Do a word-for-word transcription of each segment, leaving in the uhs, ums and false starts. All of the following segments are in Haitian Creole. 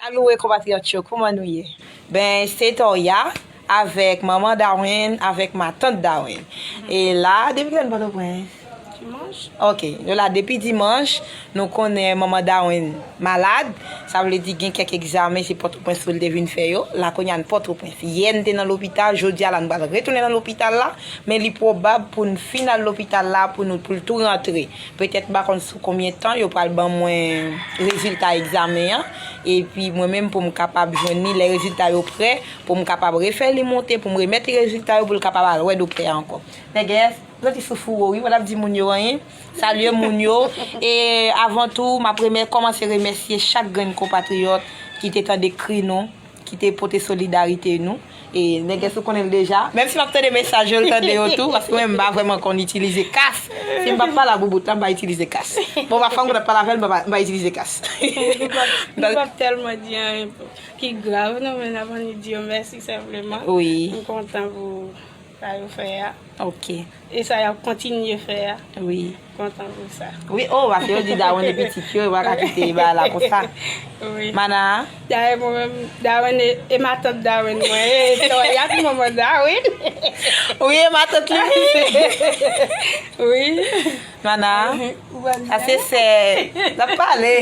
Alowe konpatriyòt yo, kòman nou ye? Ben, se Toya avèk manman Darwin, avèk matant Darwin. E la, depi kilè n Pòtoprens? Dimanch. Ok, nou la depi dimanch, nou konnen manman Darwin malad, sa vle di gen kèk egzamen se Pòtoprens pou l te vin fè yo, la kounye a n Pòtoprens. Yè n te nan lopital, jodi a la n pral retounen nan lopital la, men li pwobab pou n fin al lopital la pou nou, pou l tou rantre. Petèt m pa konn sou konbyen tan yo pral ban mwen rezilta egzamen an, epi mwen menm pou m kapab jwenn li lè rezilta yo prè, pou m kapab refè li monte, pou m remèt li rezilta yo pou l kapab al wè doktè a ankò. Nègès, m santi sou fou wi, pa t ap di moun yo anyen. Salye moun yo. E avan tou, m ap remè-, kòmanse remèsye chak grenn konpatriyòt ki te tande kri nou, ki te pote solidarite nou. E nègès ou konnen l deja. Menm si m ap tande mesaj yo, l tande yo tou, paske mwen, m pa vrèman konn itilize kas. Si m p ap pale a boubout la, m pa itilize kas. Bon, pa fanm k ap pale avè l, m pa, m pa itilize kas. M p ap, m p ap tèlman di anyen ki grav, non, men n ap annik di yo mèsi senpleman. Wi. M kontan pou sa yo fè a. Ok. E sa y ap kontinye fè a. Wi. Kontan pou sa. Wi, oh, paske yo di Darwin e pitit yo, yo pa ka kite bagay la konsa. Wi. Mana? Dayè mwen menm, Darwin e, e matant Darwin mwen, e Toya ki manman Darwin. Wi, e matant li. Wi. Mana? Ou pa sa se sè, l ap pale.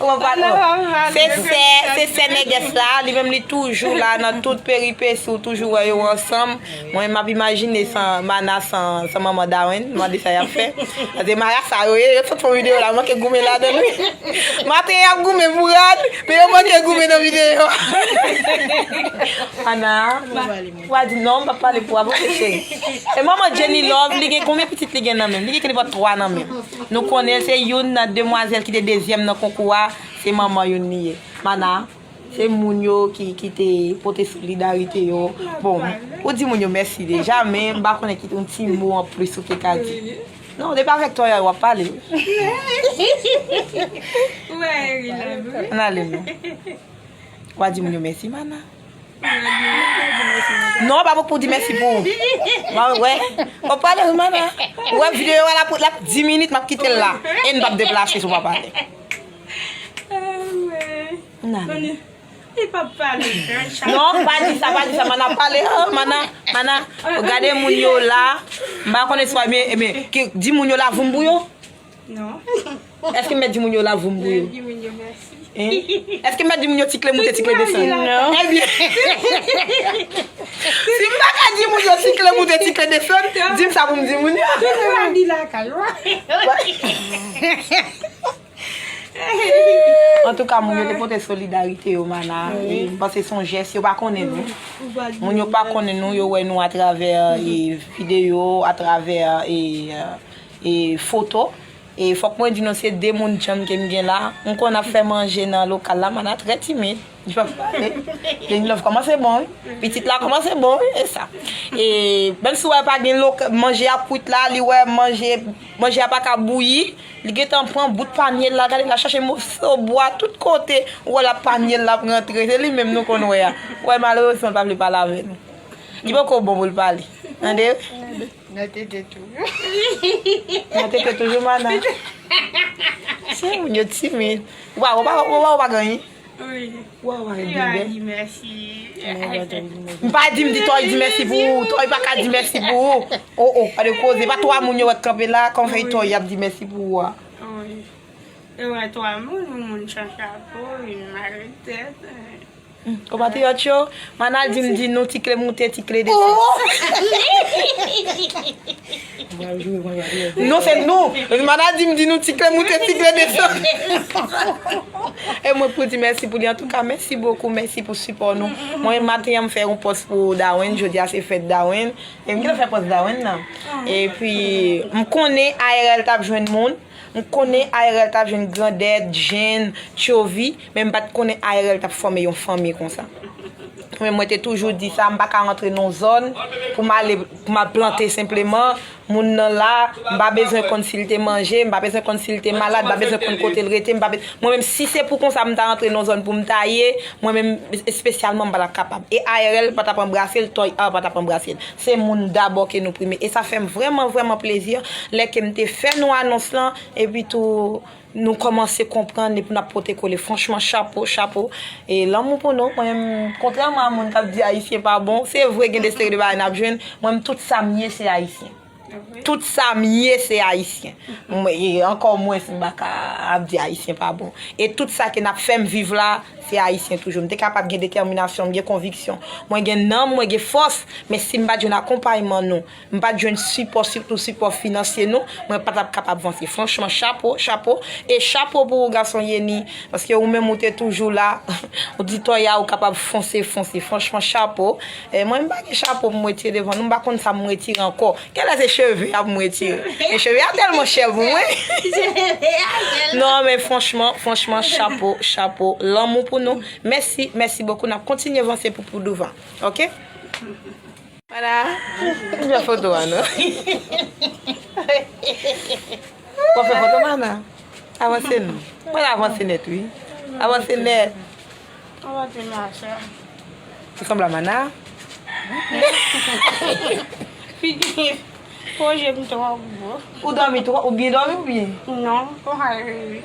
Ou pa pale. Se sè, se sè nègès la, li menm li toujou la nan tout peripesi, ou toujou wè yo ansanm. Mwen, m ap imajine san Mana, san, san manman Darwin, mande sa y ap fè. Paske marasa yo ye, yo sot fè yon videyo la, manke goumen ladan l wi. Maten y ap goumen pou rad, men yo manke goumen nan videyo. Mana, w a di non, m p ap pale pou w, ok cheri. E manman Jenny Love, li gen konbyen pitit li gen nan men l? Li gen kenepòt twa nan men l. Nou konnen se youn nan demwazèl ki te dezyèm nan konkou a, se manman youn li ye. Mana, se moun yo ki, ki te pote solidarite yo. Bon, ou di moun yo mèsi deja, men m pa konnen ki yon ti mo anplis ou te ka di. Non, depi avèk Toya w ap pale. Ou wè Eri la vre. Ann ale non. W a di moun yo mèsi, Mana. Non, pa pou di mèsi pou ou. Mwen wè. W ap pale wi, Mana. Ou wè videyo a la pou, l ap di minit, m ap kite l la. E n p ap deplase si w pa pale. Nan. Li p ap pale. Non, pa di sa, pa di sa, Mana pale. Oh, Mana, Mana. Gade moun yo la. M pa konnen si w a, men, men, ki, di moun yo la voum pou yo. Non. Èske m mèt di moun yo la voum pou yo? Mèt di moun yo mèsi. Hein? Èske m mèt di moun yo ti kle moute, ti kle desann? Non. Ebyen, si m pa ka di moun yo ti kle moute, ti kle desann, di m sa pou m di moun yo. Tout moun ap di lakay, wi. Antouka, moun yo te pote solidarite yo, Mana. Wi. E m panse se yon jès, yo pa konnen nou. Moun yo pa konnen nou, yo wè nou atravè, e, videyo, atravè, e, e, foto. E fòk mwen di nou, se de moun djanm ke m gen la. M konn ap fè manje nan lokal la, Mana trè timid. Li p ap pale. Jenny Love kòmanse bon, wi. Pitit la kòmanse bon, wi, e sa. E menm si w wè pa gen lok-, manje ap kwit la, li wè manje, manje a pa ka bouyi, li gentan pran bout panye l la, gade l ap chache moso bwa tout kote, ou wè l ap panye l, l ap rantre. Se li menm nou konn wè a. Ou wè, malerezman, l pa vle pale avè nou. Li poko bon pou l pale. Tande? Nan tete toujou. Nan tete toujou, Mana. Se moun yo timid. Ou pa, ou pa, ou pa, ou pa gen anyen? Wi. Ou pa gen anyen? Li va di mèsi. M pa di m di Toy di mèsi pou ou. Toy pa ka di mèsi pou ou. Oh, oh, pa de koze. Pa twa moun yo wè k kanpe la, kòman fè Toy ap di mèsi pou ou a? Wi. E wè twa moun, yon moun chan chapo, youn mare tèt. Hmm, konpatriyòt yo, Mana di m di nou ti kle moute, ti kle desann. Oh! Nou se nou. Mana di m di nou ti kle moute, ti kle desann. E mwen pou di mèsi pou li. Antouka, mèsi bokou, mèsi pou sipò nou. Mwen, maten an, m fè yon pòs pou Darwin. Jodi a, se fèt Darwin. E m gentan fè pòs Darwin nan. Epi, m konnen A R L t ap jwenn moun. M konnen A R L t ap jwenn Grandèt, Jenn, Tchovi, men m pa t konnen A R L t ap fòme yon fanmi konsa. Men mwen te toujou di sa, m pa ka rantre nan yon zòn pou m ale, pou m al plante senpleman, Moun nan la, m pa bezwen konn si l te manje, m pa bezwen konn si l te malad, m pa bezwen konn kote l rete, m pa be-, mwen menm, si se pou konsa m ta antre nan zòn pou m ta ye, mwen menm, espesyalman, m pa t ap kapab. E A R L pa t ap anbrase l, Toy A pa t ap anbrase l. Se moun dabò ke nou prime. E sa fè m vrèman, vrèman plezi lè ke m te fè nou anons lan, epi tou, nou kòmanse konprann epi n ap pote kole. Franchman, chapo, chapo. E lanmou pou nou. Mwen menm, kontrèman a moun k ap di Ayisyen pa bon, se vre gen de seri de bagay n ap jwenn. Mwen menm, tout sa m ye, se Ayisyen. Tout sa m ye, se Ayisyen. Mwen, e ankò mwens, m pa ka ap di Ayisyen pa bon. E tout sa ke n ap fè m viv la, se Ayisyen toujou. M te kapab gen detèminasyon, m gen konviksyon. Mwen gen nanm, mwen gen fòs. Men si m pa t jwenn akonpayman nou, m pa t jwenn sipò, sitou sipò finansye nou, mwen pa t ap kapab vanse. Franchman, chapo, chapo. E chapo pou ou, gason Yeni, paske ou menm ou te toujou la. Ou di Toya ou kapab fonse, fonse. Franchman, chapo. E mwen, m pa gen chapo pou m retire devan nou, m pa konn sa m retire ankò. Genlè se cheve a pou m retire. Men cheve a tèlman chè pou mwen. Non, men franchman, franchman, chapo, chapo. Lanmou pou nou. Mèsi, mèsi bokou. N ap kontinye vanse pou, pou douvan. Oke? Mana, m fè foto a non. W ap fè foto, Mana? Avanse non. Mana, avanse nèt, wi. Avanse nèt. Avanse, mache. Ou sanble a Mana? Figi, pwojè m twò gwo. Ou dòmi twò, ou byen dòmi ou byen? Non, konsa, wi.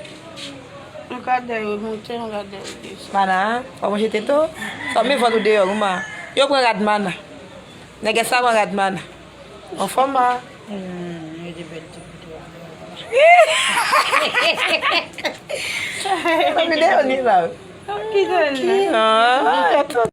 Yon gade yo monte, yon gade yo desann. Mana, w ap manje tete w? Sa men vant ou deyò, wi, ma. Yo pran rad Mana. Nègès la pran rad Mana. Anfòm, ma. Hmm, yo te bèl ti pito. Sa videyo ni la. Ki done? Ah,